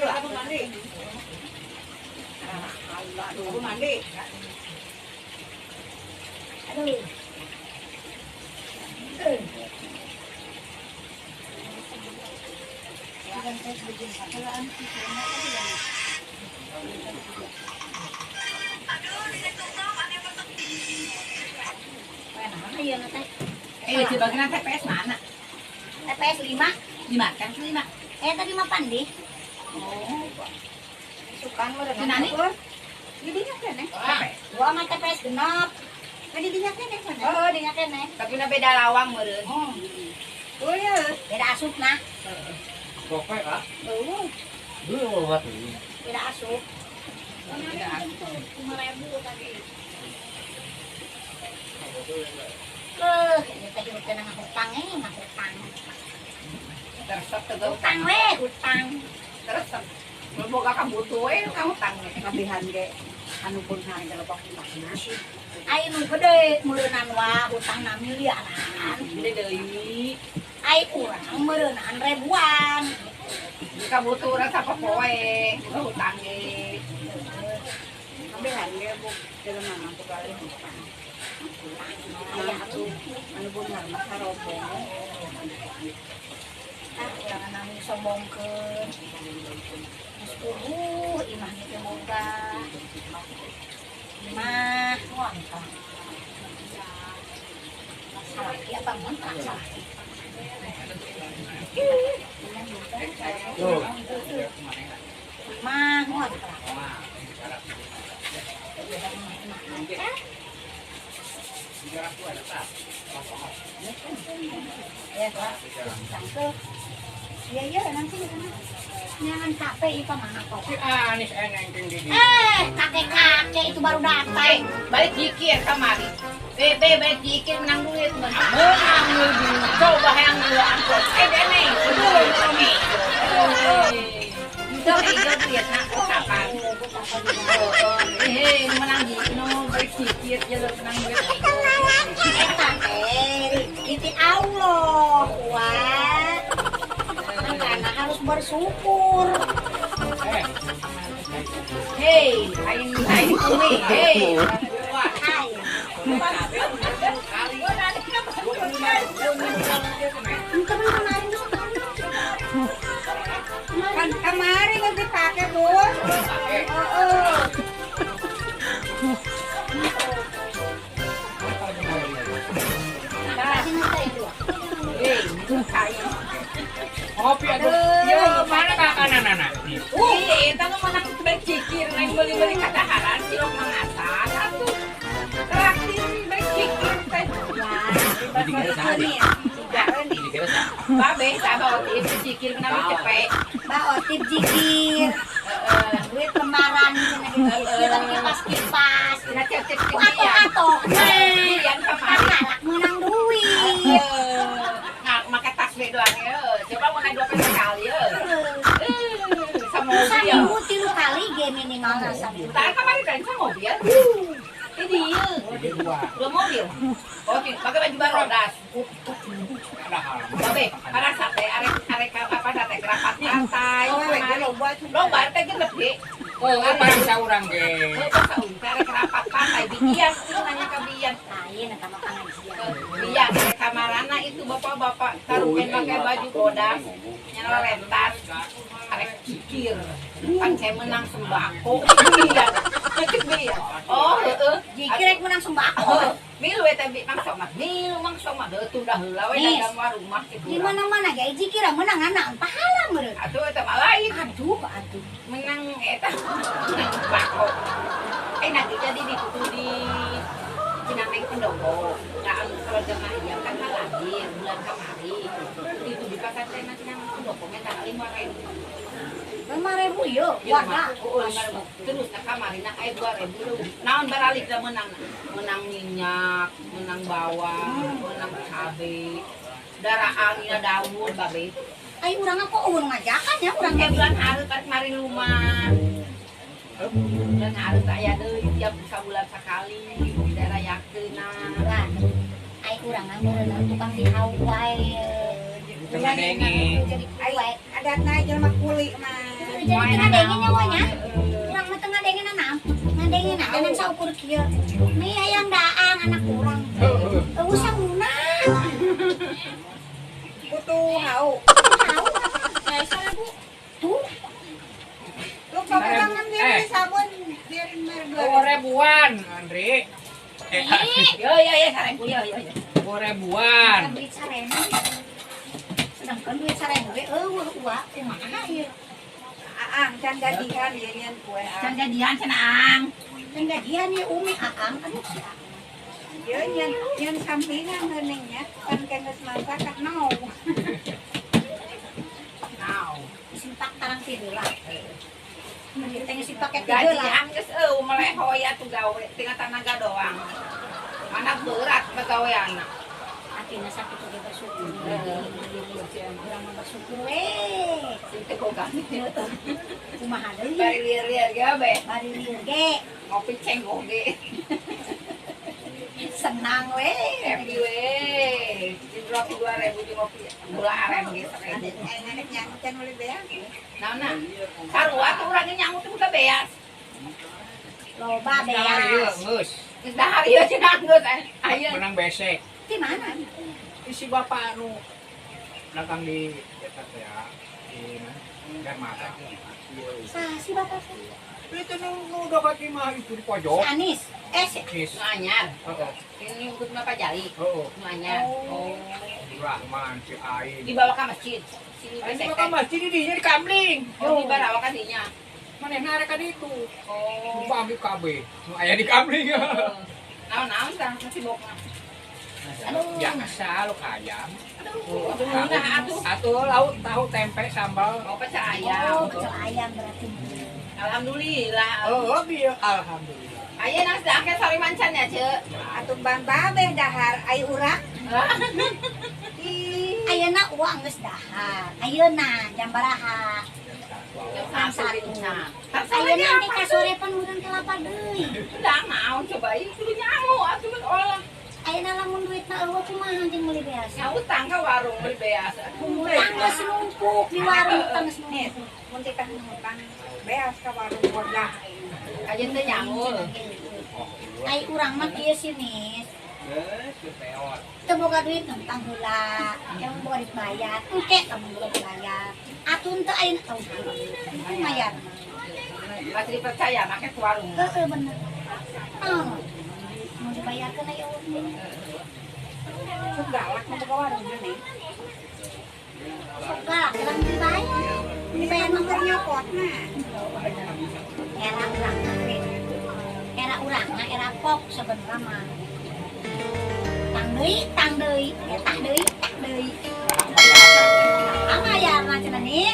lah. Sabun mandi. Sabun mandi. Aduh. Eh, bagian TPS mana? TPS 5. 5 kan 5. Tadi 5 pandi. Oh. Sukan meureun. Nani? Didinya keneh. Gua mah TPS genep. Didinya keneh mana? Oh, didinya keneh. Tapi na beda lawang meureun. Oh. Oh iya, beda asupna. Pokoknya ah. Eueuh. Dulu beda asup. Beda asup. 5.000 tadi. Ini teh hirup teh hutang mah hutang. Teresep teh hutang we, hutang. Teresep. Mun boga kabutuh we ka hutang we. Kabehan ge anu beunghar ge loba hutangna. Ai nu gede meureunan wa hutangna miliaran. Gede deui. Ai urang meureunan ribuan. Kabutuh urang sapopoe hutang ge. Kabehan ge jelema mah boga hutang. Anu beunghar mah sarobong. Ah, urang nami sombongkeun. Geus puguh imah ge boga. Imah ngontrak. Salaki apa ngontrak salaki? Imah ngontrak. Ya, sampai. Iya, nanti jangan capek itu mana kok. Si Anis eneng di. Kakek-kakek itu baru datang. Balik jikir kamari. Bebe balik jikir menang duit, menang duit. Coba yang dua angkot. Deneng. Itu duit nak kapan? Menang jikir, no balik jikir jalur menang duit. Eta rezeki Allah. Wah. Karena harus bersyukur. Hei, ain umi, hei. Hai. Kan kemarin nggak dipakai, Bos. Heeh. Kopi aduh. Ya, mana makanan anak? Ih, eta nu menang balik cikir, naik beli-beli kadaharan cilok mangasan atuh. Traktir balik cikir teh. Babe, sabah otip cikir menang cepet. Ba otip jikir. Duit lembaran cenah jikir kipas-kipas. Cenah cek-cek atoh. Iya, kamari menang duit. Nah, make tas we doang ya. Coba mau naik 2 kali ya. Sama mobil. Saminggu 3 kali ge minimal saminggu. Tah kamari teh sama mobil. Ini dua mobil. Oh, pakai baju barodas. Babe, pada sate arek apa sate kerapat pantai. Loba teh genep ge. Oh, parang saurang ge. Heuh, saurang arek kerapat pantai bikian itu nanya ka bian. Lain eta mah pengajian. Bian kamarana itu bapak-bapak taruh pakai baju bodas, nyala rentas, arek kikir. Pan saya menang sembako. Bian. Oh, heeh. Jikir rek menang sembako. Milu eta mangsa mah, milu mangsa mah deui tunda heula we dagang warung mah kitu. Di mana-mana ge jikir menang anak pahala meureun. Atuh eta mah lain. Aduh, atuh. Menang eta menang sembako. Nanti jadi ditutup di Cinameng Pendopo. Nah, kalau jemaah iya kan lahir bulan kamari. Itu di pasar Cinameng Pendopo nya tanggal 5.000. 5.000 yo, warga. Terus nah kamari nak aya 2.000. Naon baralik da menang? Menang minyak, menang bawang, menang cabe. Darah angin daun babe. Ai urang kok eueun ngajakan ya urang teh bulan hareup kemarin rumah. Bulan hareup aya deui tiap sabulan sakali dirayakeunna. Lah, ai urang mah meureun tukang dihau wae. Teu ngadenge. Jadi Ai kue. adatna jelema kuli mah. Jadi teu ngadenge nya nya. Urang mah teu ngadenge na ngadenge na dan saukur kieu. Nih hayang daang anak urang. Heeh. Eueuh sanguna. Butuh hau. Tahu. Tuh, Lu pakai dia Eh. beli sabun biarin merek dua. Dua ribuan, Andri. Eh, Yo yo yo 1000 yo yo yo. 2 ribuan. Kan duit 1000. Sedangkan duit 1000 ge eueuh uak kumaha ieu. Aang can gajian ieu nyeun kue. Aang. Can gajian cenah Ang. Can gajian ieu Umi Aang aduh si Aang. Ieu nyeun nyeun sampingan heuning nya kan geus masak kan no. Nau. Simpak tarang tidur lah. Teh geus dipake tidur lah. Gajian geus eueuh melehoy atuh gawe tinggal tanaga doang. Mana berat pagaweanna. Atina sakit oge bersyukur. Urang mah bersyukur we. Sing teu boga. Kumaha deui? Bari lieur-lieur ge be. Bari lieur ge Ngopi cenggoh ge. Senang we. Happy we. Di 2000 jeung ngopi gula aren ge 1000. Aing anak nyangu can meuli beas. Naonna? Sarua tuh urang ge nyangu teh buka beas. Loba Dahar ieu beas. geus. Geus dahar ieu cenah geus aya. Menang besek. Di mana? Isi bapak anu dagang di eta teh ya, di mana? Darmata. Sah si bapak teh? Itu nu nu dekat imah itu di Si pojok. Anis. Eh si Nis. Nu anyar. Heeh. Ini ngikut mah Pak Jali. Heeh. Nu anyar. Oh. Rahman si Ain. Dibawa ke masjid. Si Aing besek mah ka teh. masjid di dinya di kamling. Oh, dibawa ka dinya. Manehna rek ka ditu. Oh. Bagi kabeh. Nu aya di kamling. Naon-naon tah masih bokna. Aduh. Biasa lu ayam. Aduh, nah atuh. Atuh lauk tahu tempe sambal. Mau pecel ayam. Oh, pecel ayam berarti. Alhamdulillah. Oh, bieu alhamdulillah. Aya nang sedangke sari mancan ya, Ceu. Atuh ban babeh dahar ai urang. Ih, Ayeuna uang geus dahar. Ayeuna jam baraha? Jam 1. Ayeuna engke ka sore pan urang teh lapar deui. Udah naon coba ieu kudu nyangu atuh geus olah. Ayeuna lamun duitna eueuh kumaha jeung meuli beas? Nya utang ka warung meuli beas. Utang geus numpuk di warung utang geus numpuk. Mun titah ngutang beas ka warung wegah. Aja teh nyangu. Ai urang mah kieu sih Nis. Geus peot. Teu boga duit ngutang heula. Yang boga duit bayar, engke lamun boga duit bayar. Atuh teu ayeuna tau lumayan. Masih dipercaya make ke warung. Heeh bener. Naon? Mau dibayarkeun aya eueuh. Sok galak mau ke warung nih. Sok galak urang dibayar. Dibayar mah Keur nyokotna. Era urang mah teh. Era urang mah era pop sebenarnya mah. Tang deui, tang deui, ya tah deui, tah deui. Ama ya mah cenah nih.